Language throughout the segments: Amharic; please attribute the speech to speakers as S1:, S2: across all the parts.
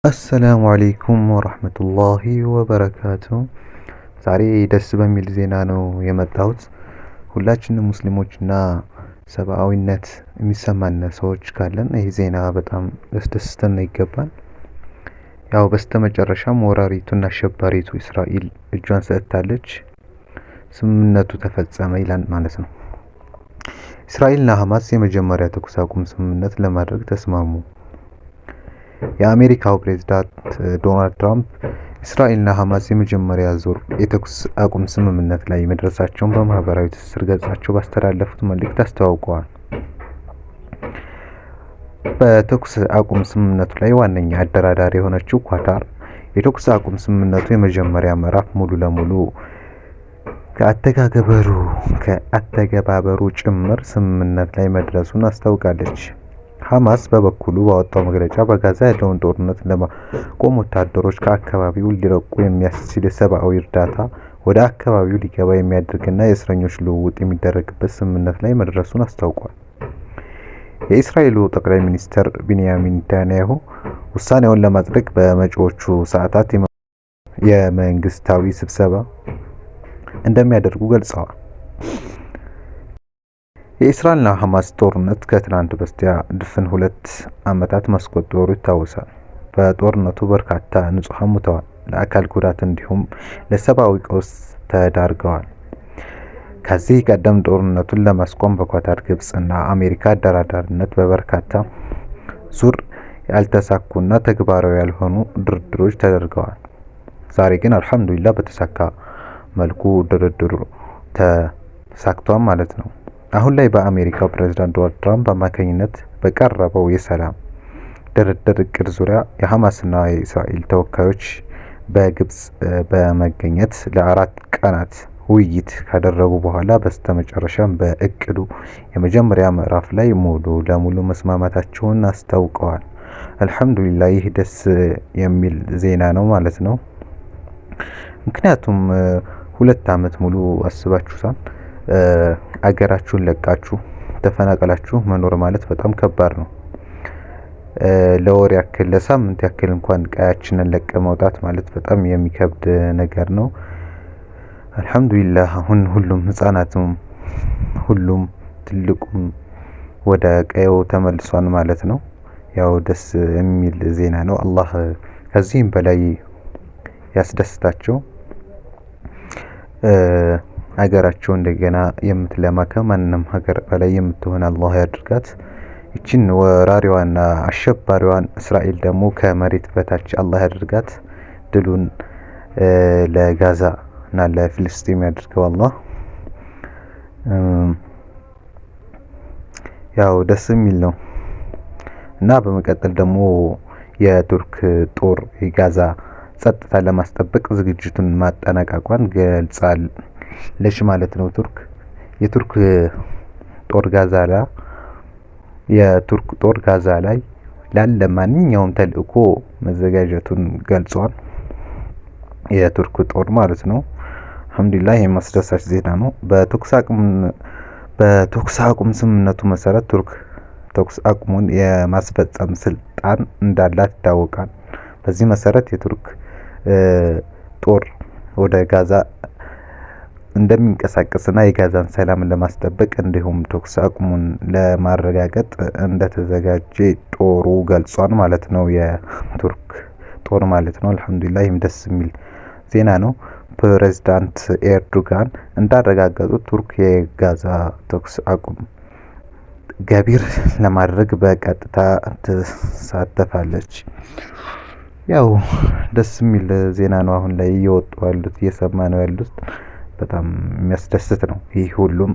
S1: አሰላሙ አለይኩም ወራህመቱላሂ ወበረካቱ። ዛሬ ደስ በሚል ዜና ነው የመጣሁት። ሁላችንም ሙስሊሞችና ሰብአዊነት የሚሰማን ሰዎች ካለን ይህ ዜና በጣም ሊያስደስተን ይገባል። ያው በስተመጨረሻም ወራሪቱና አሸባሪቱ እስራኤል እጇን ሰጥታለች፣ ስምምነቱ ተፈጸመ ይላል ማለት ነው። እስራኤልና ሐማስ የመጀመሪያ ተኩስ አቁም ስምምነት ለማድረግ ተስማሙ። የአሜሪካው ፕሬዝዳንት ዶናልድ ትራምፕ እስራኤልና ሐማስ የመጀመሪያ ዙር የተኩስ አቁም ስምምነት ላይ መድረሳቸውን በማህበራዊ ትስስር ገጻቸው ባስተላለፉት መልእክት አስተዋውቀዋል። በተኩስ አቁም ስምምነቱ ላይ ዋነኛ አደራዳሪ የሆነችው ኳታር የተኩስ አቁም ስምምነቱ የመጀመሪያ ምዕራፍ ሙሉ ለሙሉ ከአተገባበሩ ጭምር ስምምነት ላይ መድረሱን አስታውቃለች። ሐማስ በበኩሉ ባወጣው መግለጫ በጋዛ ያለውን ጦርነት ለማቆም ወታደሮች ከአካባቢው ሊለቁ የሚያስችል የሰብአዊ እርዳታ ወደ አካባቢው ሊገባ የሚያደርግና የእስረኞች ልውውጥ የሚደረግበት ስምምነት ላይ መድረሱን አስታውቋል። የእስራኤሉ ጠቅላይ ሚኒስትር ቢንያሚን ኔታንያሁ ውሳኔውን ለማጽደቅ በመጪዎቹ ሰዓታት የመንግስታዊ ስብሰባ እንደሚያደርጉ ገልጸዋል። የእስራኤልና ሐማስ ጦርነት ከትናንት በስቲያ ድፍን 2 ዓመታት ማስቆጠሩ ይታወሳል። በጦርነቱ በርካታ ንጹሐን ሙተዋል፣ ለአካል ጉዳት እንዲሁም ለሰብአዊ ቀውስ ተዳርገዋል። ከዚህ ቀደም ጦርነቱን ለማስቆም በኳታር፣ ግብጽ እና አሜሪካ አደራዳሪነት በበርካታ ዙር ያልተሳኩና ተግባራዊ ያልሆኑ ድርድሮች ተደርገዋል። ዛሬ ግን አልሐምዱሊላህ በተሳካ መልኩ ድርድሩ ተሳክቷል ማለት ነው። አሁን ላይ በአሜሪካው ፕሬዝዳንት ዶናልድ ትራምፕ አማካኝነት በቀረበው የሰላም ድርድር እቅድ ዙሪያ የሐማስና የእስራኤል ተወካዮች በግብጽ በመገኘት ለ4 ቀናት ውይይት ካደረጉ በኋላ በስተመጨረሻም በእቅዱ የመጀመሪያ ምዕራፍ ላይ ሙሉ ለሙሉ መስማማታቸውን አስታውቀዋል። አልሐምዱሊላህ ይህ ደስ የሚል ዜና ነው ማለት ነው። ምክንያቱም 2 ዓመት ሙሉ አስባችሁታል፣ አገራችሁን ለቃችሁ ተፈናቀላችሁ መኖር ማለት በጣም ከባድ ነው። ለወር ያክል ለሳምንት ያክል እንኳን ቀያችንን ለቀ መውጣት ማለት በጣም የሚከብድ ነገር ነው። አልሐምዱሊላህ አሁን ሁሉም ህፃናቱም ሁሉም ትልቁም ወደ ቀየው ተመልሷል ማለት ነው። ያው ደስ የሚል ዜና ነው። አላህ ከዚህም በላይ ያስደስታቸው። ሀገራቸው እንደገና የምትለማ ከማንም ሀገር በላይ የምትሆን አላህ ያድርጋት። ይችን ወራሪዋና አሸባሪዋን እስራኤል ደግሞ ከመሬት በታች አላህ ያድርጋት። ድሉን ለጋዛ እና ለፍልስጤም ያድርገው አላህ። ያው ደስ የሚል ነው። እና በመቀጠል ደግሞ የቱርክ ጦር የጋዛ ጸጥታ ለማስጠበቅ ዝግጅቱን ማጠናቀቋን ገልጻለች ማለት ነው። የቱርክ ጦር ጋዛ ላይ የቱርክ ጦር ጋዛ ላይ ላለ ማንኛውም ተልእኮ መዘጋጀቱን ገልጿል። የቱርክ ጦር ማለት ነው። አልሐምዱሊላህ ይሄ አስደሳች ዜና ነው። በተኩስ አቁም ስምምነቱ መሰረት ቱርክ ተኩስ አቁሙን የማስፈጸም ስልጣን እንዳላት ይታወቃል። በዚህ መሰረት የቱርክ ጦር ወደ ጋዛ እንደሚንቀሳቀስና የጋዛን ሰላም ለማስጠበቅ እንዲሁም ተኩስ አቁሙን ለማረጋገጥ እንደተዘጋጀ ጦሩ ገልጿል ማለት ነው። የቱርክ ጦር ማለት ነው። አልሐምዱሊላህ ይህም ደስ የሚል ዜና ነው። ፕሬዝዳንት ኤርዶጋን እንዳረጋገጡት ቱርክ የጋዛ ተኩስ አቁም ገቢር ለማድረግ በቀጥታ ትሳተፋለች። ያው ደስ የሚል ዜና ነው። አሁን ላይ እየወጡ ያሉት እየሰማ ነው ያሉት በጣም የሚያስደስት ነው። ይህ ሁሉም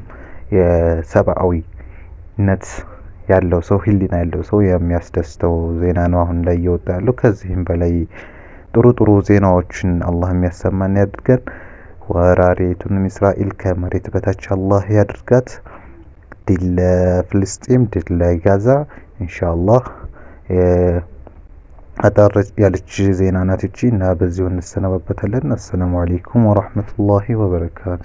S1: የሰብአዊነት ያለው ሰው ህሊና ያለው ሰው የሚያስደስተው ዜና ነው አሁን ላይ እየወጣ ያለው። ከዚህም በላይ ጥሩ ጥሩ ዜናዎችን አላህ የሚያሰማን ያድርገን። ወራሪቱን እስራኤል ከመሬት በታች አላህ ያድርጋት። ድል ለፍልስጤም፣ ድል ለጋዛ ኢንሻአላህ። አጠር ያለች ዜና ናት ይቺ እና በዚሁ እንሰናበታለን። አሰላሙ አለይኩም ወራህመቱላሂ ወበረካቱ።